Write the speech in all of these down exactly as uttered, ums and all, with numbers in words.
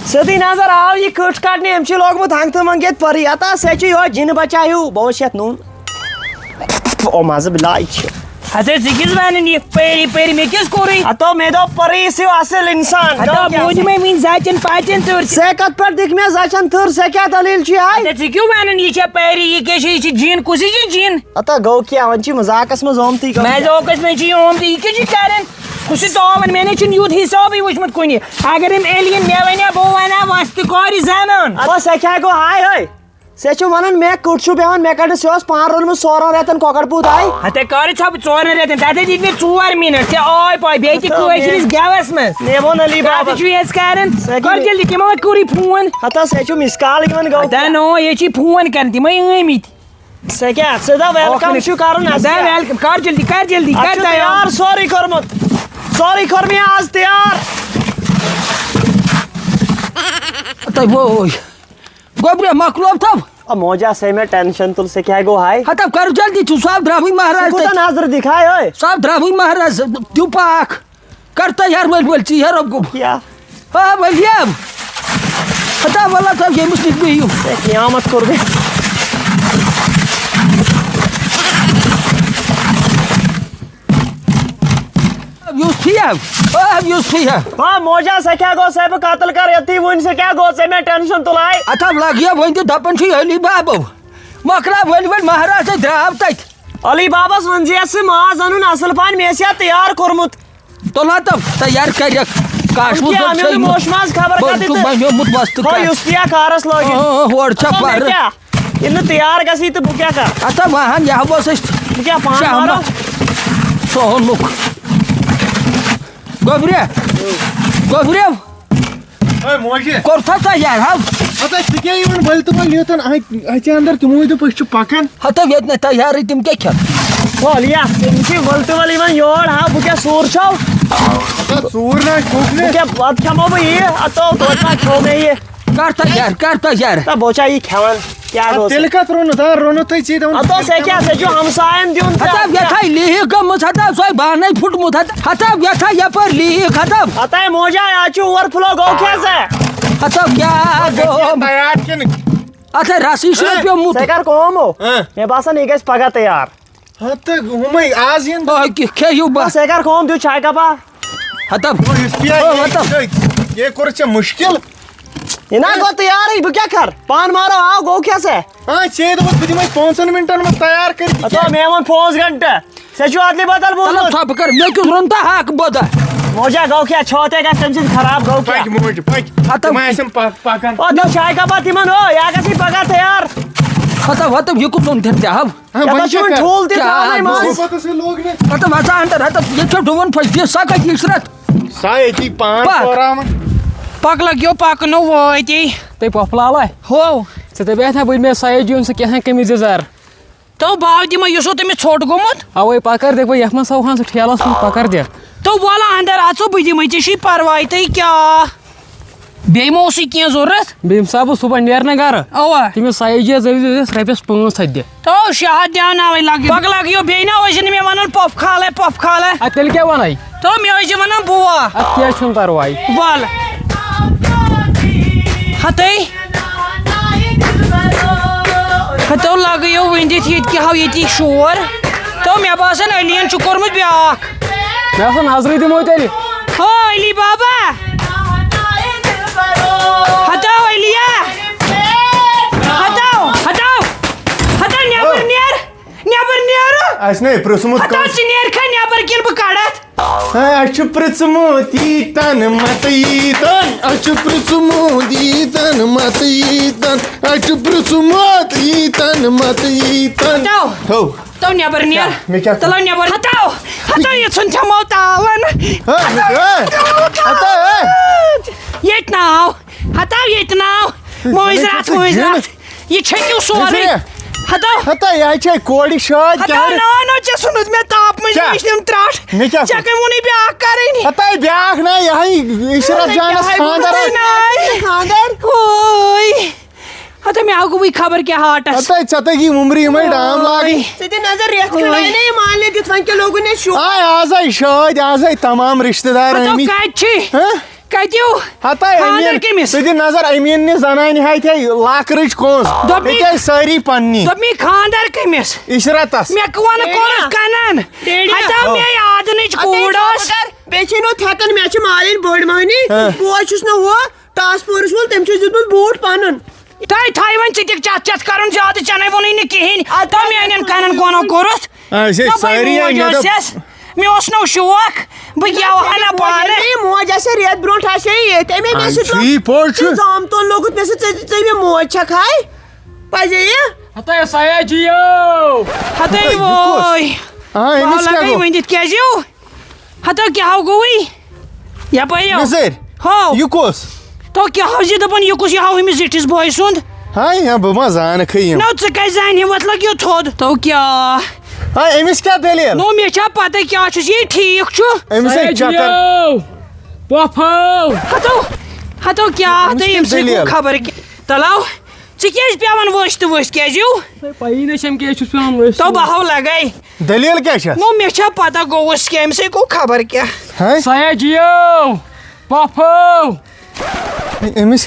سیوٚدُے نظر آو یہِ کٔٹ کڑنہِ، أمۍ چھُ لوگمُت ہنٛگتہٕ منٛگتہٕ پٔری۔ ہتا سۄ چھِ یِہوٚے جِن بچا ہیوٗ، بہٕ اوس یتھ نوٗن۔ او مزٕ بلاے چھِ۔ ہتہٕ ژٕ کِس ونان یہِ پٔری پٔری، مےٚ کِس کوٚرُے؟ ہتو مےٚ دوٚپ پٔری سیو اصل انسان۔ ہتو گوٚو کیٛاہ؟ بوٗزِ مےٚ وٕنۍ زچن پچن تٔر ژٕ۔ ژےٚ کتھ پٮ۪ٹھ دِکھ مےٚ زچن تٔر، ژےٚ کیٛاہ دٔلیٖل چھِ ہاے؟ ہتہٕ ژٕ کیٛاہ ونان یہِ چھےٚ پٔری، یہِ کیٛاہ چھِ، یہِ چھِ جِن، کُس یہِ چھِ جِن؟ ہتا گوٚو کیٛاہ، وۄنۍ چھِ مذاقس منٛز آمتٕے، گوٚو مےٚ کیٛاہ؟ ذوقس منٛز چھِ یہِ آمتٕے، یہِ کیٛاہ چھِ کران؟ کُس یہِ تاوان؟ مےٚ نے چھُنہٕ یُتھ حسابٕے وُچھمُت کُنہِ۔ اگر أمۍ alien مےٚ وَنہِ ہا، بہٕ وَنہٕ ہا وۄستہٕ کورِ زنان۔ اَدٕ سا کیٛاہ گوٚو ہاے ہٲے؟ ژےٚ چھُ وَنان مےٚ کٔٹ چھُ بیٚہوان، مےٚ کَڑِ ژےٚ اوس پانہٕ روٚنمُت ژورَن رٮ۪تَن کۄکَر پوٗت ہاے۔ ہَتے کَرٕ ژھۄپہٕ ژورَن رٮ۪تَن، تَتھ ہے دِتۍ مےٚ ژور مِنَٹ، ژےٚ آے پَے، بیٚیہِ تہِ ہَتو کٲشرِس مےٚ، گٮ۪وَس منٛز۔ مےٚ ووٚن علی کَتھ بابَس۔ چھُ یَس کَران؟ سُہ کَر کیٛاہ؟ جلدی، تِمو ہے کوٚرُے فون۔ ہَتو سُہ ہے چھُ miss call یِوان گوٚو ہَتا کیٛاہ؟ نو، یے چھِ فون کَران، تِمَے ٲمٕتۍ۔ سا کیٛاہ؟ سا دا welcome چھُ کَرُن اَسہِ دا کیٛاہ؟ Welcome۔ کر جلدی، کر جلدی، اَسہِ کر چھُ تیار۔ تیار سورُے کوٚرمُت۔ سورُے کوٚر مےٚ آز تیار۔ تۄہہِ ووے۔ گوٚبریا، مۄکلوو تھو۔ آ، موجا سے مےٚ tension تُل، سا کیٛاہ گوٚو ہاے؟ ہتو کر جلدی، چھُ صاحب درٛامٕے مہراز ژٕ کوٗتاہ تَتہِ۔ نظرٕ دِکھ ہاے، اوے؟ صاحب درٛامٕے مہراز، دیو پاک۔ کر تیار ؤلۍ ؤلۍ ژیر گوٚو۔ کیٛاہ؟ آ، ؤلۍ یِم۔ ہتا وَلہٕ تھَو ییٚمِس نِش بِہِو۔ ہے، قیامت کوٚر مےٚ۔ یُس ٹھیٖک، آ، یُس ٹھیٖک۔ آ، موجا، سا کیٛاہ گوٚو، سا بہٕ قتل کر یَتھی وٕنۍ، سا کیٛاہ گوٚو، ژےٚ مےٚ tension تُلہٕ ہاے۔ ہتا لگہِ وۄنۍ تہِ دَپان چھُ علی بابو۔ مۄکلاو ؤلۍ ؤلۍ مہراز تہٕ درٛاو تَتہِ۔ علی بابس ؤنۍ زِ یَس سُہ ماز اَنُن اَصٕل پَہَن، مےٚ ٲسۍ یا تیار کوٚرمُت۔ تُل ہا تِم تیار کٔرِکھ۔ کاشوٕ کیٛاہ، صٲب مےٚ چھٲے اوٚن مُت۔ موشہٕ ماز خبر بہٕ کَتہِ چھُس تہٕ وۄنۍ اوٚنمُت وۄستہٕ ہۄ کَتھ۔ یُس تہِ یا کارَس لٲگِتھ۔ اۭں، اۭں، ہورٕ چھا اَصٕل مےٚ پَرٕ۔ کیٛاہ؟ ییٚلہِ نہٕ تیار گژھی تہٕ بہٕ کیٛاہ کَرٕ؟ ہَتا وَہَن یہِ ہا اوس اَسہِ بہٕ کیٛاہ پانہٕ شامَس مارو؟ سُہ اوٚنمُت۔ گوٚبرِ، گوٚبرِ۔ ہے موجہِ۔ کوٚر تھا تیار ہا؟ ہَتا ژٕ کیٛاہ یِوان ؤلۍ تہٕ ؤلۍ یوٚتَن اَتہِ اَتہِ اَندَر تِموٕے دوٚپ أسۍ چھِ پَکان۔ ہَتا ییٚتہِ نہٕ تیارٕے تِم کیٛاہ کھٮ۪ن؟ وَل یَس، یِم چھِ ؤلۍ تہٕ ؤلۍ یِوان یور ہا، بہٕ کیٛاہ سوٗر چھَو؟ ہَتا ژوٗر نہ کھوٚک نہٕ۔ بہٕ کیٛاہ بَتہٕ کھٮ۪مو بہٕ یہِ؟ اَتو توتہِ ما کھیوٚو مےٚ یہِ؟ کَر تیار، کَر تیار۔ تہٕ بہٕ چھا یہِ کھٮ۪وان؟ کیٛاہ اَدٕ گوٚو؟ تیٚلہِ کَتھ روٚنُتھ؟ آ، روٚنُتھ تۄہہِ ژےٚ دَپان اَدٕ اوس یہِ کیٛاہ؟ ژےٚ چھُ ہمساین دیُن تہٕ ہَتا اَتھ یَتھ کیٛاہ؟ ہاے لیٖک گٔمٕژ، ہَتا سۄے بانَے پھُٹمُت، ہَتا، ہَتا یَتھ ہاے یَپٲرۍ لیٖک، ہَتا۔ ہَتاے موجا، اَتھ چھُ overflow، گوٚو کیٛاہ ژےٚ؟ ہَتا کیٛاہ گوٚو؟ تیار کِنہٕ؟ اَتھ ہے رَسٕے چھُ ہہ؟ پیوٚمُت۔ ژےٚ کَر کٲم ہو؟ ہہ؟ مےٚ باسان یہِ گژھِ پَگاہ تیار۔ ہتہٕ ہُمے آز یِن۔ آ، کہِ-، کھیٚیِو بس۔ بس، ہے کر کٲم، دیُت چاے کپا۔ ہتم۔ او، یُس پیا، او، یے، ہتم۔ یے، یے کوٚر ژےٚ مُشکِل۔ یہِ نا گوٚو تیارٕے، بہٕ کیٛاہ کر؟ پان مارو، آو، گوٚو کیٛاہ ژےٚ؟ آ، ژےٚ دوٚپُتھ بہٕ دِمے پانٛژن مِنٹن منٛز تیار کٔرِتھ یہِ ہتو، کیٛاہ؟ مےٚ ووٚن پانٛژھ گنٹہٕ۔ ژےٚ چھُ ادلہِ بدل تَلہٕ بوٗزمُت؟ ژھۄپہٕ کر، مےٚ کیُتھ روٚن تہٕ حق بدل۔ موجا گوٚو کیٛاہ؟ چھو تۄہہِ گژھِ تٔمۍ سٕنٛدِ خراب، گوٚو کیٛاہ؟ پکہِ موج، پکہِ۔ ہتم۔ تِم آسن پک-، پکان۔ او، دیُت چاے کپا تِمن، او، یا گژھی پگاہ تیار۔ ہتم، ہتم، یہِ کُس اوٚن تیٚلہِ ژےٚ؟ ہاو؟ ہاں، یتھ وۄنۍ چھُ کیٛاہ وۄنۍ کر؟ ٹھوٗل تہِ کیٛاہ تھاونَے گوٚو؟ منٛز۔ پتہٕ سُہ لوگ مےٚ۔ ہتم، اژا اندر، ہتم، ییٚتہِ چھو ڈُوُن پھٔسۍ، دِ سا کتہِ عشرت۔ سا ییٚتی پان پک۔ پوراوان۔ پک لگیو پکنو وٲتی۔ تُہۍ پۄپھٕ لالا؟ ہو۔ ژےٚ دَپیٛاہ نہ وٕنۍ مےٚ سایڈ دیُن سُہ کیٛاہ تام قمیٖض یَزار۔ تو باو دِمے، یُس ہو تٔمِس ژھوٚٹ گوٚمُت۔ اوے پکر دِکھ بہٕ یتھ منٛز تھاوہان سُہ ٹھیلس منٛز، پکر دِ۔ تو وَلہٕ اندر اژو، بہٕ دِمے، ژےٚ چھُے پرواے، تہٕ کیٛاہ؟ بیٚیہِ ما اوسُے کینٛہہ ضروٗرت؟ بیٚیہِ ییٚمہِ ساتہٕ بہٕ صُبحن نیرٕ نہ گرٕ، اوا۔ تٔمِس سایہِ جی ٲسۍ أمِس رۄپیس پانٛژھ ہتھ دِ۔ تو شےٚ ہتھ دیاوناوے لگہِ۔ پکھ لگیو بیٚیہِ نہ، وۄنۍ چھِنہٕ مےٚ ونان پۄپھ کھالے، پۄپھ کھالے۔ ادٕ تیٚلہِ کیٛاہ ونے؟ تو مےٚ ٲسۍ زِ ونان بوا۔ ادٕ کینٛہہ چھُنہٕ پرواے۔ ول۔ ہتے۔ ہتو لگیو وٕنہِ دِتھ ییٚتہِ کیٛاہ ہاو ییٚتی شور۔ تو مےٚ باسان علیَن چھُ کوٚرمُت بیٛاکھ۔ مےٚ آسہٕ نظرٕے دِمو تیٚلہِ۔ ہو علی بابا۔ ہتو علیا۔ ہتو، ہتو۔ ہتو نٮ۪بر نیر۔ نٮ۪بر نیر۔ اَسہِ نے پرٛژھمُت ہتو کٲنٛسہِ۔ ژٕ نیر کھا نٮ۪بر کِنہٕ بہٕ کڑتھ؟ ہے، اَسہِ چھُ پرٛژھمُت ییٖتن مت ییٖتن۔ اَسہِ چھُ پرٛژھمُت ییٖتن مت ییٖتن۔ اَسہِ چھُ پرٛژھمُت ییٖتن مت ییٖتن۔ ہتو۔ ہو۔ تو نٮ۪بر نیر۔ کیٛاہ؟ مےٚ کیٛاہ کوٚر؟ تلو نٮ۪بر۔ ہتو، ہتو، یہِ ژھُن تھمو تاون۔ ہے، ہے، ہتو، ہے۔ ییٚتہِ ناو۔ ہتو، ییٚتہِ ناو۔ مٲنٛزِ راتھ، مٲنٛزِ راتھ۔ یہِ چھٔکِو سورُے۔ ہے۔ ہتو۔ ہتا، یہِ حظ چھے کورِ شٲدۍ ہتو، کیٛاہ؟ نو، نو، ژےٚ ژھُنُتھ مےٚ تاپہٕ منٛز کیٛاہ؟ وٕشنِم ترٛٹھ۔ مےٚ کیٛاہ ژےٚ کوٚر؟ کٔمۍ ووٚنُے بیٛاکھ کَرٕنۍ؟ ہتا، بیٛاکھ نہ، یِہوٚے عشرت جانس یِہوٚے خانٛدر۔ ووٚنُے ناے۔ خانٛدر۔ اوے۔ ہتا، مےٚ ہا گوٚوٕے خبر کیٛاہ ہارٹس۔ ہتا، ژےٚ تگی وُمرِ یِمے ڈام لاگٕنۍ۔ اوے۔ ژٕ دِ نظر، رٮ۪تھ کھنٛڈ آیہِ نہ یہِ مالنہِ دِتھ، وۄنۍ کیٛاہ لوگُن اَسہِ شُر؟ آے، آز آے شٲدۍ، آز آے تمام رشتہٕ دار ہتو، آمٕتۍ۔ کتہِ چھِ؟ ہہ؟ کتیو؟ ہتا خانٛدر أمیٖن، کٔمِس؟ ژٕ دِ نظر، أمیٖن نہِ زنانہِ ہتہِ لکرٕچ کونٛز۔ دوٚپمَے، ییٚتہِ آسہِ سٲری پننی۔ دوٚپمَے خانٛدر کٔمِس؟ عشرتس۔ مےٚ کون کوٚرُس کنن۔ ڈیڈی۔ ہتا مے آدنٕچ کوٗر ٲس۔ بیٚیہِ چھے نہٕ تھٮ۪کان، مےٚ چھِ مالِنۍ بٔڑ مٔہنی، ہاں۔ بوے چھُس نہٕ ہُہ ٹاسک فورس وول، تٔمۍ چھُ دیُتمُت بوٗٹھ پنُن۔ تۄہہِ تھایہِ وۄنۍ ژٕ تہِ چتھ چتھ کرُن زیادٕ، ژےٚ نے ووٚنُے نہٕ کِہیٖنۍ۔ اَدٕ تۄہہِ میانٮ۪ن کنن کونو کوٚرُس۔ آ، أسۍ ہے نہ بہٕ سٲری آے، موج مےٚ دوٚپ ٲسیس، مےٚ اوس نہٕ شوق، بہٕ گٮ۪وہا نہ پانہٕ۔ میٲنۍ موج آسہِ ہا رٮ۪تھ برونٛٹھ آسہِ ہا ییٚتہِ، اَمے مےٚ آے، سۭتۍ چھُ یی پوٚز چھُ۔ ژٕ زامتُن لوٚگُت مےٚ سۭتۍ، ژےٚ، ژےٚ مےٚ موج چھکھ ہاے، پزے یہِ۔ ہتا سیا جیو۔ ہتے ہتے یہِ ووے۔ کُس؟ آ، أمِس پاولا کیٛاہ گٔے گوٚو؟ ؤنِتھ کیٛازِ یِو؟ ہتو کیٛاہ ہو گوٚوٕے؟ یپٲرۍ یو۔ نظر۔ ہو۔ یہِ کُس؟ تو کیٛاہ ہو زِ دپان یہِ کُس، یہِ ہاو أمِس زِٹھِس بوے سُنٛد؟ ہاے، ہا، بہٕ ما زانکھٕے یِم۔ نو ژٕ کتہِ زانہِ وۄتھ لگ یہِ تھوٚد؟ تو کیٛاہ؟ ہاے، أمِس کیٛاہ دٔلیٖل؟ نو مےٚ چھا پتہ کیٛاہ چھُس، یہِ ٹھیٖک چھُ؟ أمِس ہے سید چکر۔ جِیو، پۄپھو۔ ہتو، ہتو کیٛاہ أمِس تہٕ کیٛاہ أمۍ سۭتۍ گوٚو دٔلیٖل؟ خبر کیٛاہ؟ تلو، ژٕ کیٛازِ پٮ۪وان ؤسۍ تہٕ ؤسۍ کیٛازِ یِو؟ ہے، پَیی نہ چھَم کیٛازِ چھُس پٮ۪وان ؤسۍ۔ تو بہو لگے۔ دٔلیٖل کیٛاہ چھےٚ؟ نو مےٚ چھا پتہ گوٚوُس کیٛاہ، أمۍ سۭتۍ گوٚو خبر کیٛاہ۔ ہاے؟ سیا جِیو، پۄپھو۔ أمِس،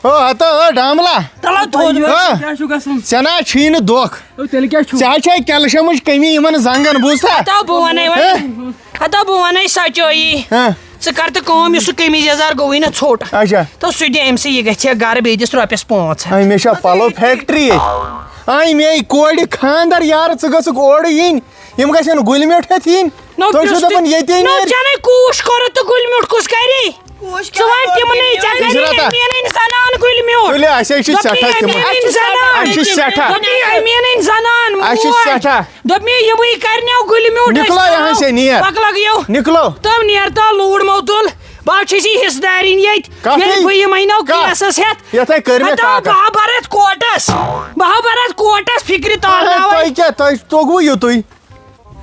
او ہتو، او ڈاملا۔ تلو تھوٚد۔ ہا؟ کیٛاہ چھُ گژھُن؟ ژےٚ نہ چھُے نہٕ دۄکھ۔ او تیٚلہِ کیٛاہ چھُ؟ ژےٚ ہا چھے کیلشمٕچ کمی یِمن زنٛگن، بوٗزتھا؟ ہتو بہٕ ونے وۄنۍ۔ ہا؟ ہتو بہٕ ونے سچٲیی۔ ہا؟ ژٕ کر تہٕ کٲم، یُس سُہ قمیٖض یزار گوٚوٕے نہ ژھوٚٹ۔ اچھا۔ تو سُہ دِ أمۍ سٕے، یہِ گژھِ ہا گرٕ، بیٚیہِ دِس رۄپیس پانٛژھ ہتھ۔ اے، مےٚ چھا پلو فیکٹری ییٚتہِ؟ اے، مےٚ یہِ کورِ خاندر یارٕ، ژٕ گٔژھکھ اورٕ یِنۍ۔ یِم گژھن گُلۍ میوٚٹھ ہٮ۪تھ یِنۍ۔ نو تُہۍ چھِو کیُس تہِ-، دَپان ییٚتے نو نیرِ؟ ژےٚ نے کوٗش کوٚرُتھ تہٕ گُلۍ میوٚٹھ کُس کَری؟ کوٗش ژٕ وَن کَرو تِمنٕے، گُلۍ ژےٚ میوٚٹھ۔ کَری عزرتا۔ میٛانٮ۪ن زَنان گُلۍ میوٚٹھ۔ تُلِو، اَسہِ ہے چھِ دوٚپمَے سٮ۪ٹھاہ تِمَن۔ میٛانٮ۪ن زَنان۔ اَسہِ چھِ سٮ۪ٹھاہ۔ دوٚپمَے میٛانٮ۪ن زَنان اَسہِ چھِ موج۔ سٮ۪ٹھاہ۔ دوٚپمَے یِمَے کَرنٮ۪و گُلۍ میوٚٹھ نِکلو اَسہِ یہاں تام۔ سے، نیر۔ پَکھ لَگ یو۔ نِکلو۔ تِم نیر تو لوٗر موتُل۔ بہٕ چھُس یہِ حِصہٕ دارِنۍ ییٚتہِ۔ کَتھ ییٚلہِ ہے؟ بہٕ یِمَے نو کَتھ؟ کیسَس ہٮ۪تھ۔ یَتھ ہے کٔرۍ مےٚ ہَتاو کاکَس۔ بہٕ ہا بَرَتھ کوٹَس۔ بہٕ ہا بَرَتھ کوٹَس فِکرِ تارناوَے۔ تۄہہِ کیٛاہ؟ تۄہہِ توٚگوُ یُتُے؟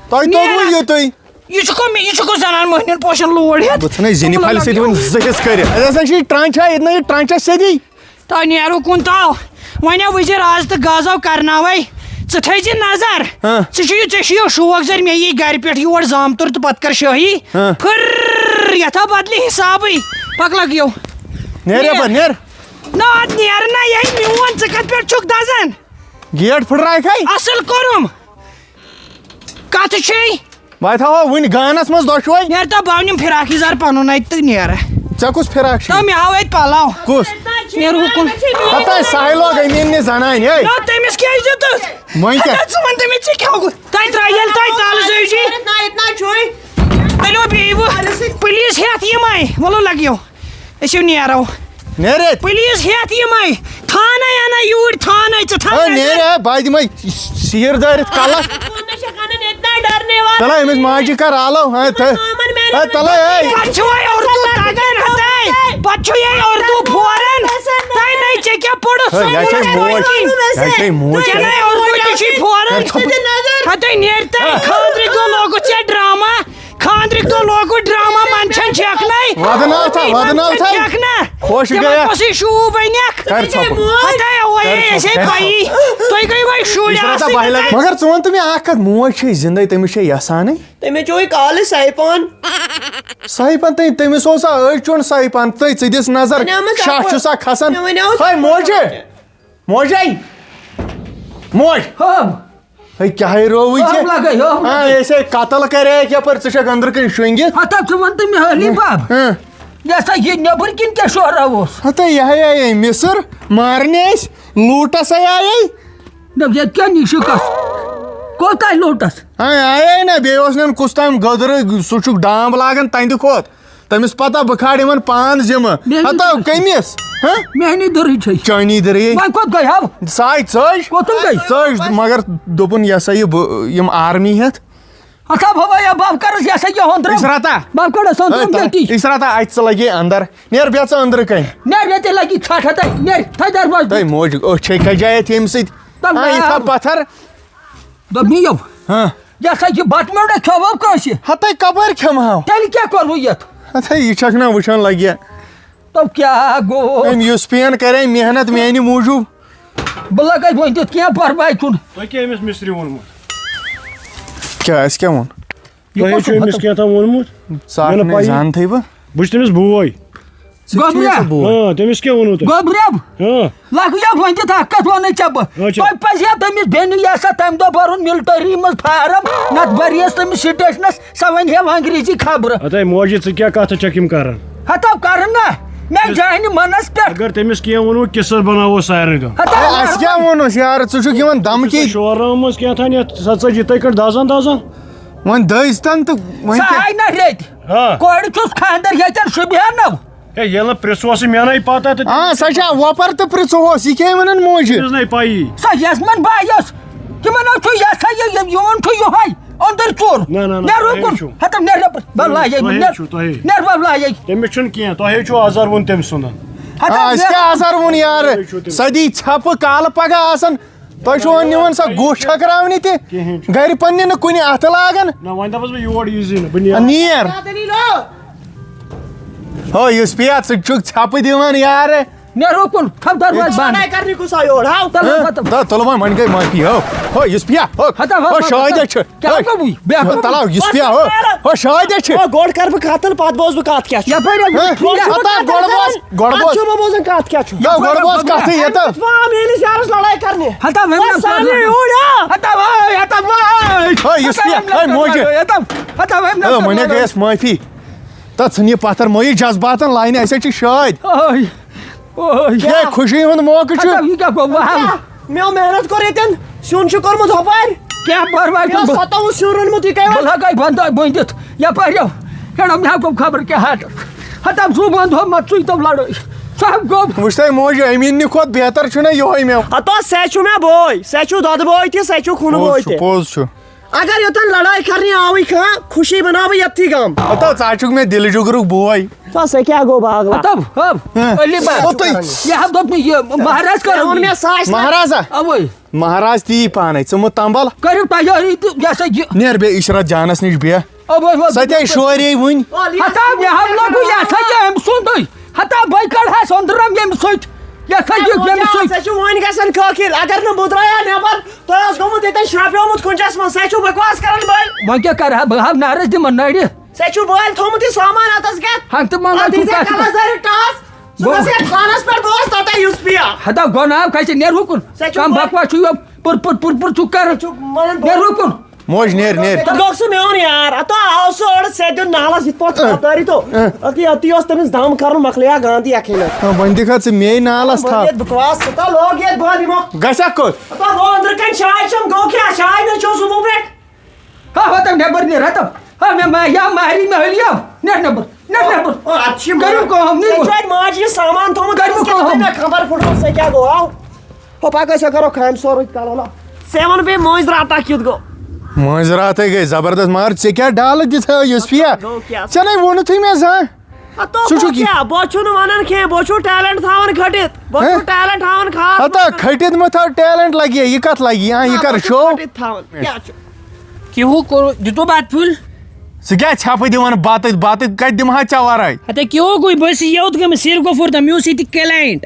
تۄہہِ توٚگوُ نیرا۔ یُتُے؟ یہِ چھُ کۄم-، یہِ چھُ کُس زنان مۄہنیُن پوشن لوٗر ہٮ۪تھ؟ بہٕ ژھٕنے زِنہِ پھلہِ سۭتۍ وۄنۍ زٕ حِصہٕ کٔرِتھ۔ اَسہِ ہسا چھِ یہِ ٹرٛانچا ییٚتہِ نہ یہِ ٹرٛانچا سیٚدی۔ تۄہہِ نیرو کُن تاو۔ وۄنۍ آو وزیر اعظم تہٕ غازو کرناوے۔ ژٕ تھٲیزِ نظر۔ ہاں۔ ژٕ چھُ یہِ، ژےٚ چھُ یہِ شوق زر مےٚ یی گرِ پٮ۪ٹھ یور زامتُر تہٕ پتہٕ کر شٲہی۔ ہاں۔ پھٕر، یتھ آو بدلہِ حسابٕے۔ پکھ لگ یو۔ نیر نیر۔ یپٲرۍ، نیر۔ نہ، اتھ نیر نہ، یہِ ہے میون، ژٕ کتھ پٮ۪ٹھ چھُکھ دزان؟ گیٹ پھٕٹرایکھے۔ اصل کوٚرُم۔ کتھ چھے؟ وۄنۍ تھاوو وٕنہِ گانس منٛز دۄشوے۔ نیر تو بہٕ نِم فراق یزار پنُن اتہِ تہٕ نیر۔ ژےٚ کُس فراق چھُے؟ تو مےٚ ہاو اتہِ پلو۔ کُس؟ نیر ہُکُن۔ ہتا ساحلو گٔے میٲنۍ نہِ زنانہِ، ہے۔ نہ، تٔمِس کیٛازِ دیُتُتھ؟ وۄنۍ کیٛاہ؟ ہتا ژٕ وَن تٔمِس ژےٚ کیٛاہ گوٚو؟ تۄہہِ ترٛایہِ ییٚلہِ تۄہہِ تَلہٕ زٲوۍ چھِ۔ نہ، ییٚتہِ نہ چھُے۔ تُلِو بیٚیہِ وۄنۍ۔ پلیز ہٮ۪تھ یِمے۔ وَلو لَگیو۔ أسۍ ہیوٗ نیرو۔ نیرِتھ۔ پلیز ہٮ۪تھ یِمے۔ تھانَے اَنَے یوٗرۍ، تھانَے ژٕ تھانَے۔ ہے، نیرِ، ہے، بہٕ دِمَے سیٖر دٲرِتھ کَلَس۔ تَلے أمِس ماجہِ کَر آلو، ہے، تہٕ، ہے، تَلے، ہے۔ پَتہٕ چھُ وۄنۍ اُردو تَگان، ہَتَے۔ پَتہٕ چھُ یہِ اُردو پھوران۔ تۄہہِ نَے ژےٚ کیٛاہ پوٚرُتھ ہے، یہِ چھےٚ سکوٗلَس موج۔ پَتہٕ؟ یہِ چھےٚ موج۔ ژےٚ نَے اُردو تہِ چھُے پھوران۔ ہے، ژھۄپہٕ۔ ہَتَے نیرِ تۄہہِ خانٛدرٕکۍ دۄہ لوگُت ژےٚ ڈرٛاما۔ خانٛدرٕکۍ دۄہ لوگُن ڈرامہ منٛدچھان چھکھ نَے۔ وَدٕ ناو تھا، وَدٕ ناو تھا۔ چھکھ نہ۔ خۄش تِمن گٔیکھ۔ کۄسٕے شوٗب بَنیکھ۔ کر ژھۄپہٕ۔ ہتے اوے کر ژھۄپہٕ، اَسے کر پَیی۔ ژھۄپہٕ۔ تُہۍ گٔے وۄنۍ شُرۍ اِشرتا آسٕنۍ بایہِ لگہِ۔ تۄہہِ۔ مگر ژٕ وَن تہٕ مےٚ اَکھ کَتھ، موج چھے زِندَے، تٔمِس چھے یَسانٕے۔ تٔمِس چھُ وۄنۍ کالہٕ سایپان۔ سایپان تٔمۍ، تٔمِس اوس سا أڑۍ چوٚن سایپان، تٔمۍ ژٕ دِس نظر، وۄنۍ آمٕژ شاہ اَپٲرۍ۔ چھُ سا کھسان۔ مےٚ وَنیٛاوُس ہے موجے، موجے، موج۔ ہم۔ ہے، کیٛاہ ہے رووٕے ژےٚ؟ ہم لگے، ہم ہاں، لگے۔ أسۍ ہے قتل کرے یپٲرۍ، ژٕ چھکھ أنٛدرٕ کِنۍ شۄنٛگِتھ۔ ہتا ژٕ وَن تہٕ مےٚ، علی بب۔ ہاں۔ یہِ ہسا یہِ نیٚبٕرۍ کِنۍ کیٛاہ شورا اوس؟ ہتا یہِ ہے آیے مِصر مارنہِ اَسہِ، لوٗٹس ہے آیے۔ نہ، ییٚتہِ کیٛاہ نِشہِ کَس؟ کوٚت آے لوٗٹس؟ ہاں، آیے نہ، بیٚیہِ اوس نہٕ کُس تام گٔدرٕ، سُہ چھُکھ ڈامب لاگان تَنٛدِ کھۄتہٕ۔ تٔمِس پتہ بہٕ کھالہٕ یِمن پانٛژھ ذمہٕ۔ میٛانہِ ہتو دٔرٕے۔ کٔمِس؟ ہہ؟ میٛانی دٔرٕے چھے۔ چٲنی دٔرٕے۔ وۄنۍ کوٚت گٔے ہاو؟ ساے ژٔج۔ کوٚتُن گٔے؟ ژٔج، مگر دوٚپُن، یہِ ہسا یہِ، بہٕ یِم آرمی ہٮ۪تھ۔ ہتا بابا، یا باب کَرُس، یہِ ہسا یہِ ہۄنٛدرم۔ اِشرتا۔ باب کَرُس ہۄنٛدرم ہے، تَلہٕ، بیٚتی۔ اِشرتا، اَتہِ ژٕ لگے اندر۔ نیر بیٚہہ ژٕ أنٛدرٕ کَنۍ۔ نیر، ییٚتہِ لگی ژھٹھ ہتَے۔ نیر، تھٲے دروازٕ۔ تٔے موج، أچھ ہے کجایتھ ییٚمہِ سۭتۍ۔ تَلہٕ آ، یہِ تھاو آو۔ پتھر۔ دوٚپمَے یو۔ ہاں۔ یہِ ہسا یہِ بَتہٕ میوٚنٛڈا کھیوٚو کٲنٛسہِ؟ ہتَے کَپٲرۍ کھٮ۪مہٕ ہاو؟ تیٚلہِ کیٛاہ کوٚروٕ یَتھ؟ ہتَے یہِ چھَکھ نا وٕچھان لگہِ۔ تو کیٛاہ گوٚو؟ أمۍ یُس پین کرے محنت میٛانہِ موٗجوٗب۔ بہٕ لَگَے وۄنۍ تیُتھ کینٛہہ پَرواے چھُنہٕ۔ تۄہہِ کیٛاہ أمِس مِسترِ ووٚنمُت؟ کیٛاہ، اَسہِ کیٛاہ ووٚن؟ یہِ تۄہہِ کۄس چھُو أمِس کَتھ؟ کینٛہہ تام ووٚنمُت؟ ژٕ آکھ مےٚ نہٕ نَے پَیی۔ زانتھٕے بہٕ۔ بہٕ چھُس تٔمِس بوے۔ سُہ تہِ چھُ گوٚبریا۔ یَژھان بوے۔ آ، تٔمِس کیٛاہ ووٚنوٕ تۄہہِ؟ گوٚبریا۔ آ۔ لۄکُٹ یَتھ وۄنۍ دِتھ اَکھ کَتھ وَنَے ژےٚ بہٕ۔ اچھا۔ تۄہہِ پَزِ ہا تٔمِس بیٚنہِ یَس سا تَمہِ دۄہ بَرُن مِلٹٔری منٛز فارم، نَتہٕ بَرِ ہَس تٔمِس سٹیشنَس، سۄ وَنہِ ہا انگریزی خبرٕ۔ ہَتَے موجی، ژٕ کیٛاہ کَتھٕ چھَکھ یِم کَران؟ ہَتو کَرٕ نا، مےٚ جانہِ مَنَس پٮ۪ٹھ۔ اگر تٔمِس کینٛہہ ووٚنوٕ، قصہٕ بَناوو سارنٕے دۄن۔ ہَتو اے، اَسہِ کیٛاہ ووٚنُس یارٕ؟ ژٕ چھُکھ یِوان دھمکی۔ ژٕ شورنٲومٕژ کینٛہہ تام یَتھ، سۄ ژٔج یِتھَے کٲٹھۍ دَزان دَزان۔ وۄنۍ دٔزۍ تَن تہٕ وۄنۍ سۄ کیٛاہ؟ آیہِ نہ رٔتۍ۔ آ۔ کورِ چھُس خانٛدر ییٚتٮ۪ن شُبہینو۔ ہے، ییٚلہِ نہٕ پرٛژھوسٕے مےٚ نَے پَتہ تہٕ آ، سۄ چھا وۄپَر تہٕ پرٛژھوہوس، یہِ کیٛاہ وَنان موجہِ؟ تٔمِس نَے پَیی۔ سۄ یَس من بایَس، تِمَن حظ چھُ یہِ ہسا یہِ، یہِ یِوان چھُ یِہوٚے أنٛدٕر ژوٚر۔ نہ، نہ، نہ، نیر تۄہے اُکُن۔ چھُو۔ ہَتہٕ نیر یَپٲرۍ۔ وَلہٕ لایے، تۄہے نیر، چھُو، تۄہے۔ نیر وَلہٕ لایے۔ تٔمِس چھُنہٕ کینٛہہ، تۄہے چھُو اَزَر ووٚن تٔمۍ سُنٛدَن۔ ہَتہٕ آ، أسۍ نیر۔ کیٛاہ اَزَر ووٚن یارٕ؟ تۄہے چھُو تٔمِس۔ سۄ دی ژھٮ۪پہٕ کالہٕ پَگاہ آسان۔ تۄہہِ چھُو وۄنۍ نِوان سۄ گُہہ چھٔکراونہِ تہِ؟ کِہیٖنۍ چھُنہٕ۔ گَرِ پنٛنہِ نہٕ کُنہِ اَتھٕ لاگان۔ نہ، وۄنۍ دَپَس بہٕ یور یی زِ نہٕ، بہٕ نیرٕ۔ نیر۔ ہو، یُس پیا، ژٕ چھُکھ ژھٮ۪پہٕ دِوان یارٕ۔ نیرو کُن، تھاو دروازٕ بنٛد۔ لڑائی کرنے کو سا یور، ہاو۔ تَلہٕ، ہہ؟ تَلہٕ۔ تَلہٕ وۄنۍ، وۄنۍ گٔے معٲفی، ہو۔ ہو، یُس پیا، ہو۔ ہتا، ہو، ہو، ہو، شاہدہ ہتا۔ چھُ۔ کیٛاہ ہو۔ گوٚوُے؟ بیٚہہ۔ تَلہٕ، یُس پیا، ہو۔ ہو، شاہدہ چھُ۔ ہو، گۄڈٕ کَرٕ بہٕ کَتھ، تہٕ پَتہٕ بوزٕ بہٕ کَتھ کیٛاہ چھُ۔ یَپٲرۍ ہو، ہہ؟ یُس پیا۔ ہتا، گۄڈٕ بوز، گۄڈٕ پَتہٕ بوز۔ چھُ بہٕ بوزان کَتھ کیٛاہ چھُ۔ نہ، گۄڈٕ بوز کَتھٕے ییٚتٮ۪تھ۔ ژٕ آو میٛٲنِس یارَس لڑاے کرنہِ۔ ہتا، وۄنۍ بس نہ سارنٕے کَرو۔ اوٗرۍ، آ۔ ہتا، وٲے، ہتا، وٲے۔ ہو، یُس ہتا، پیا، وۄنۍ نہ ہو، کَرو موجہِ۔ لڑٲے، ہتا، ہتا، وۄنۍ نہ ہو، کَرو وۄنۍ لڑٲے۔ گٔیَس معٲفی۔ تہٕ ژھٕن یہِ پتھر، مہ یہِ جذباتن لاینہِ، اسہِ حظ چھِ شٲدۍ۔ اوے، اوے۔ یہِ خوشی ہُنٛد موقعہٕ چھُ۔ ہتا، یہِ کیٛاہ گوٚو؟ وَہَل۔ مےٚ اوس محنت کوٚر ییٚتٮ۪ن، سیُن چھُ کوٚرمُت ہۄپٲرۍ۔ کیٛاہ پرواے مےٚ اوس چھُنہٕ۔ ستووُہ سیُن روٚنمُت، یہِ کَمہِ وقتہٕ؟ بہٕ لگے بندے بٔنٛدِتھ یپٲرۍ یو۔ ہیٚڑم، مےٚ ہا گوٚو خبر کیٛاہ حالت۔ ہتا، زُو بنٛد ہو، مت ژٕے تو لڑٲے۔ سۄ ہا گوٚو۔ وٕچھ تۄہہِ موجہِ، أمیٖن نہِ کھۄتہٕ بہتر چھُنہ یِہوٚے مےٚ۔ ہتو، سۄ چھُ مےٚ بوے، سۄ چھُ دۄدٕ بوے تہِ، سۄ چھُ خوٗنہٕ پوٚز بوے چھُ، تہِ۔ پوٚز چھُ۔ اگر یوٚتن لڑٲے کرنہِ آوٕے کانٛہہ، خوشی بناوٕ بہٕ ییٚتھی غم۔ ہتو، ژٕ ہا چھُکھ مےٚ دِلہٕ جُگرُک بوے۔ ژٕ ہسا کیٛاہ گوٚو باغلا؟ ہتو، ہو، ہہ۔ علی بابا۔ او تُہۍ۔ یہِ ہا دوٚپ مےٚ یہِ مہراز ژےٚ ووٚن کرو مےٚ یہِ۔ سُہ آسہِ نہٕ۔ مہرازا۔ اوے۔ مہراز تی پانے، ژٕ مہٕ تمبل۔ کٔرِو تیٲری تہٕ یہِ ہسا یہِ۔ نیر بیٚیہِ عشرت جانس نِش بیٚہہ۔ اوے، اوے۔ سۄ تہِ آیہِ شورے وُنۍ۔ ہتا، مےٚ ہا لوٚگُے یہِ ہسا یہِ أمۍ سُنٛدُے۔ ہتا، بہٕ کڑہس أنٛدرم ییٚمہِ سۭتۍ۔ یہِ ہسا یہِ ییٚمہِ سۭتۍ۔ ژےٚ چھُ وۄنۍ گژھان کٲفی، اگر نہٕ بہٕ درٛایا نٮ۪بر، تۄہہِ اوس گوٚمُت ییٚتٮ۪ن شرٛپیومُت کُنجَس منٛز، سُہ چھُو بکواس کران بٔلۍ۔ وۄنۍ کیٛاہ کرٕ ہا بہٕ؟ ہا نارس دِمن نٔرِتھ۔ ژےٚ چھُو بٔلۍ تھوٚمُت یہِ سامان اَتَس کٮ۪تھ؟ ہنٛگتہٕ منٛگے اَتھ چھُو دیٖزِ کَتھ کَلَس دٲرِتھ ٹاس، ژٕ گوٚو۔ گژھ یَتھ خانَس پٮ۪ٹھ، بہٕ اوسُس تَتٮ۪ن یُس پِیا۔ ہتا گۄناہ کَتہِ، نیر ہُکُن۔ ژےٚ چھُو کَم بٔلۍ۔ بکواس چھُ یہِ پُر پُر پُر پُر چھُکھ کران۔ ژےٚ چھُو وَنان نیر ہُکُن۔ موج نیر، نیر۔ تَتھ گوٚو سُہ میون یار، اَتھ آو سُہ اورٕ، ژےٚ دیُت نالَس یِتھ پٲٹھۍ ژھاپدٲری تو۔ اَتھ یہِ، اَتی اوس تٔمِس دم کَرُن، مۄکلیو گانٛدھی اَکھے لَٹہِ۔ آ، وۄنۍ دِکھ ژٕ مے نالَس وۄنۍ تھپھ۔ ییٚتہِ بکواس، ژٕ تَل لوگ ییٚتہِ بہٕ دِمو۔ گژھکھ کوٚت؟ ہتا، گوٚو أنٛدرٕ کَنہِ چاے چٮ۪م، گوٚو کیٛاہ؟ چاے نہ چیوٚو صُبحُک پٮ۪ٹھ۔ ہا، ہتا، نٮ۪بر نیر، ہتا۔ ہا، مےٚ ما-، یا مہری مہلی یا۔ نیر نٮ۪بر، نیر نٮ۪بر۔ او، اَتھ چھِ کٔرِو مگر کٲم، نیر۔ ژےٚ چھُ اَتہِ ماجہِ یہِ سامان تھوٚمُت، کٔرِو اَتھ کیٛاہ کٲم۔ مےٚ خبر پھُٹروو، ژےٚ کیٛاہ گوٚو؟ آو۔ ہو، پَکھ أسۍ ہا کَرو خامہِ سورُے کَرو نا۔ ژےٚ وَن بیٚیہِ مٲنٛزِ راتھ اَکھ کیُتھ گوٚو۔ مٲنٛزِ راتھٕے گٔے زبردست، مگر ژےٚ کیٛاہ ڈالہٕ دِژ ہا یُس پیا؟ گوٚو کیٛاہ؟ ژےٚ نَے ووٚنُتھٕے مےٚ زانٛہہ۔ ہتو، ژٕ چھُکھ بہٕ یہِ کیٛاہ؟ بہٕ چھُس نہٕ وَنان کینٛہہ، بہٕ چھُس talent تھاوان کھٔٹِتھ، بہٕ چھُس ہہ؟ Talent تھاوان خاص ہتا، مقصد۔ کھٔٹِتھ مہ تھاو talent لگہِ، یہِ کتھ لگہِ؟ آ، یہِ نہ، کر بہٕ چھُس show؟ کھٔٹِتھ تھاوان۔ کیٛاہ چھُ؟ کیٛاہ ہو کوٚر، دیُتوٕ بتہٕ پھوٚل؟ ژٕ کیٛاہ ژھٮ۪پہٕ دِوان بتہٕ، بتہٕ کتہِ دِمہٕ ہا ژےٚ ورٲے؟ ہتا کیٛاہ ہو گوٚو، بہٕ ٲسٕس یوت گٔمٕژ سِر گوٚفوٗر تام، مےٚ اوس ییٚتہِ client۔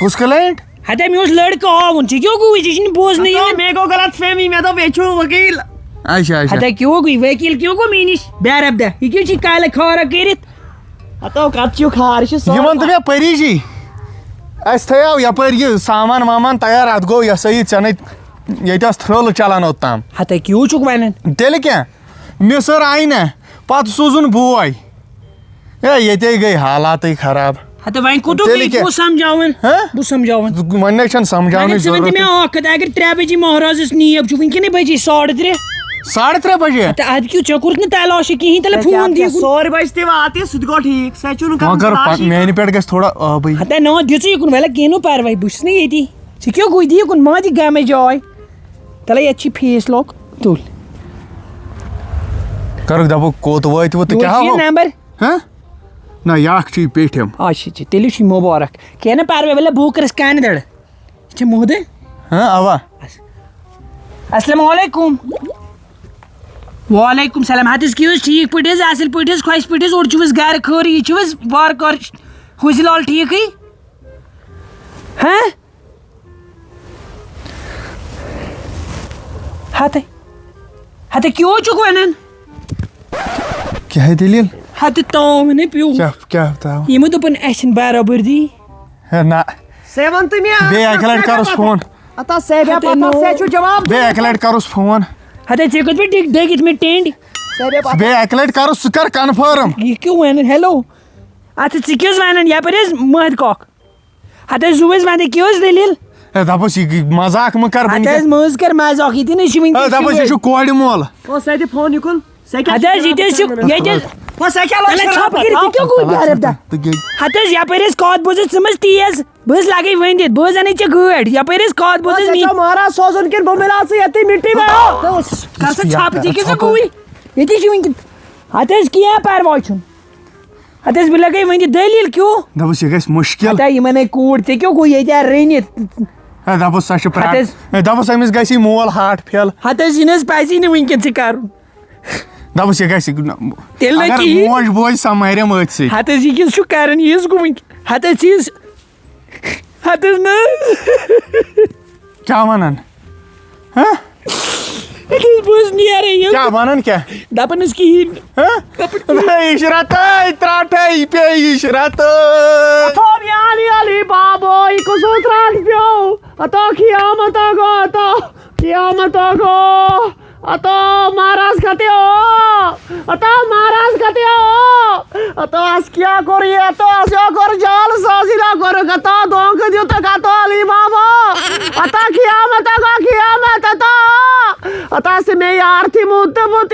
کُس client؟ ہتا مےٚ اوس لڑکہٕ آوُن، ژےٚ کیٛاہ گوٚوُے؟ ژےٚ چھُے نہٕ بوزنٕے ہتو، یِوان۔ مےٚ گوٚو غلط فہمی، مےٚ دوٚپ ییٚتہِ چھُ ؤکیٖل۔ اچھا، اچھا۔ ہتا کیٛاہ ہو گوٚو، ؤکیٖل کیٛاہ ہو گوٚو مےٚ نِش؟ بے ربدہ، یہِ کیٛاہ چھُے کالہِ خارا کٔرِتھ؟ ہتو، کتھ چھِو خارِ چھِ سۄ؟ یہِ وَن تہٕ مےٚ پری جی، اَسہِ تھٲیاو یپٲرۍ یہِ سامان وامان تیار، اَتھ گوٚو یہِ ہسا یہِ ژےٚ نَے، ییٚتہِ ٲس تھرٛٲلہٕ چلان اوٚتام۔ ہتا کیٛاہ چھُکھ وَنان؟ تیٚلہِ کیٛاہ؟ مےٚ سٲر آیہِ نہ، پتہٕ سوٗزُن بوے۔ ہے، ییٚتے گٔے حالاتٕے خراب۔ ہتا وۄنۍ کوٚتُک تیٚلہِ گٔے؟ کیٛاہ؟ بہٕ سمجھاوَن۔ ہہ؟ بہٕ سمجھاوَن۔ وۄنۍ نَے چھَنہٕ سمجھاونٕچ وۄنۍ ژٕ وَن تہٕ ضروٗرت۔ مےٚ اَکھ کَتھ، اگر ترٛےٚ بجے مہرازَس نیب چھُ، وٕنکیٚنٕے بجے ساڑٕ ترٛےٚ۔ ساڑٕ ترٛےٚ بجے؟ تہٕ اَدٕ کیٛاہ، ژےٚ کوٚرُتھ نہٕ تلاشی کِہیٖنۍ، تیٚلہِ ژےٚ کیٛاہ، phone دِ ژےٚ یِکُن۔ ژورِ بجہِ تہِ واتہِ، سُہ تہِ گوٚو ٹھیٖک، ژےٚ چھُنہٕ وۄنۍ کَرُن کَرُن پَ-، تلاشی۔ میٛانہِ پٮ۪ٹھ گژھِ تھوڑا ٲبٕے۔ ہتا نہ، دِ ژٕ یِکُن، وَلہٕ کِہیٖنۍ نہٕ پَرواے، بہٕ چھُس نہٕ ییٚتی۔ ژٕ کیٛاہ گوٚو، دِ یِکُن، ما دِ گامٕچ جاے۔ تَلے ییٚتہِ چھِ fees لوٚگ، تُل۔ کَرُکھ دَپُکھ کوٚت وٲتۍ وٕ تہٕ یورٕ کیٛاہ چھُ یہِ ہاوو؟ Number۔ ہہ؟ نہ، یہِ اَکھ چھُ یہِ پیٚٹھِم۔ اچھا، اچھا، تیٚلہِ چھُ یہِ مُبارک۔ کینٛہہ نہٕ پَرواے، وَلہٕ بہٕ کَرَس کَنہِ دَڑ۔ یہِ چھِ مُہدٕ۔ ہہ، اَوا۔ السلام علیکم۔ وعلیکم السلام۔ ہَتہٕ حظ کیٛاہ حظ، ٹھیٖک پٲٹھۍ حظ، اَصٕل پٲٹھۍ حظ، خۄش پٲٹھۍ حظ، اورٕ چھِو حظ گَرٕ خٲرٕے، یہِ چھِو حظ وارٕ کارٕ حُزِ لال ٹھیٖکٕے؟ ہہ؟ ہَتَے۔ ہَتَے کیٛاہ حظ چھُکھ وَنان؟ کیٛاہ ہے دٔلیٖل؟ ہتہٕ تام نہٕ پیوٚو۔ کیٛاہ کیٛاہ تام؟ یِمو دوٚپُن اَسہِ چھِنہٕ برابردی۔ ہے نہ، سے وَن تہٕ مےٚ بیٚیہِ اَکہِ لَٹہِ کَرُس فون۔ اَتھ سے بیا ہتے پَتہ نو۔ سے چھُ جواب۔ بیٚیہِ اَکہِ لَٹہِ کَرُس فون۔ ہتے ژےٚ کِتھ پٲٹھۍ ڈِگ ڈٔگِتھ مےٚ ٹینڈ؟ سے بیا پَتہ۔ بیٚیہِ اَکہِ لَٹہِ کَرُس، ژٕ کَر کَنفٲرٕم۔ یہِ کیوں وَنان ہیلو؟ اَتھ ژٕ کیٛاہ حظ وَنان یَپٲرۍ حظ مٔہد کۄکھ؟ ہتے زُو حظ وَنان کیٛاہ حظ دٔلیٖل؟ ہے دَپُس یہِ مَزاق مہٕ کَر وٕنہِ ہتے کیٛاہ۔ حظ مٔہٕز کَر مَزاق یہِ تہِ نہٕ چھِ وٕنہِ ہے دَپُس یہِ چھُ کورِ مول۔ او سے دِ فون یُکُن۔ سے کیٛاہ ہتے حظ یہِ تہِ حظ چھُ ییٚتہِ حظ او سے کیٛاہ لوٚگ تَلے شراب ژھۄپہٕ کٔرِتھ پَتہٕ؟ یہِ کیٛاہ گوٚو یارٕ دا؟ تہٕ گٔے۔ ہتے حظ یَپٲرۍ حظ کَتھ بوٗز حظ ژٕ مہ حظ تیز۔ بہٕ حظ لَگَے ؤنِتھ بہٕ حظ اَنَے ژےٚ گٲڑۍ یَپٲرۍ حظ کَتھ بوٗز او حظ سے مےٚ۔ چھو مارا سوزُن کِنہٕ بہٕ مِلاو ژٕ ییٚتہِ مِٹی بَناو۔ کر سا ژھۄپہٕ ژےٚ کیٛاہ سا گوٚوُے؟ ییٚتی چھِ وٕنکٮ۪ن۔ ہتے حظ کینٛہہ پَرواے چھُنہٕ۔ ہتے حظ بہٕ لَگَے ؤنِتھ دٔلیٖل کیٛاہ؟ دَپُس یہِ گژھِ مُشکِل۔ ہتے یِمَن ہے کوٗر ژےٚ کیٛاہ گوٚو ییٚتہِ آ رٔنِتھ؟ ہے دَپُس سۄ چھِ پرٛا-، ہتہٕ حظ۔ ہے دَپُس أمِس گژھِ یہِ مول ہارٹ فیل۔ ہتے حظ یہِ نہٕ حظ پَزی نہٕ وٕنکٮ۪ن ژےٚ کَرُن۔ دَپُس یہِ گژھِ۔ تیٚلہِ نہٕ اگر کِہیٖنۍ۔ موج بوزِ سۄ مَرِ أمۍ أتھۍ سۭتۍ۔ ہتہٕ حظ یہِ کیٛاہ چھُ کَران یہِ حظ گوٚو وٕنکٮ۪ن۔ ہتہٕ حظ یہِ حظ۔ ہتہٕ حظ نہ حظ۔ کیٛاہ وَنان؟ ہہ؟ ہتہٕ حظ بہٕ حظ نیرے یہِ۔ کیٛاہ وَنان کیٛاہ؟ دَپان حظ کِہیٖنۍ۔ ہہ؟ عشرت، ترٛٹھے پے عشرت۔ تھوب یالی علی بابو، یہِ کُس اوس رَز پیوٚو؟ ہتو قیامت گو، ہتو قیامت گو۔ ہتو مہراز کتے ہو؟ ہتو مہراز کتے ہو؟ ہتو اس کیا کوٚر یہِ؟ ہتو اس یو کوٚر جال سازی نا کوٚر۔ ہتو دھوکہٕ دیُتکھ ہتو علی بابو۔ ہتو قیامت گو، قیامت ہتو۔ ہتو اس مےٚ یار تھی مُت تہٕ مُت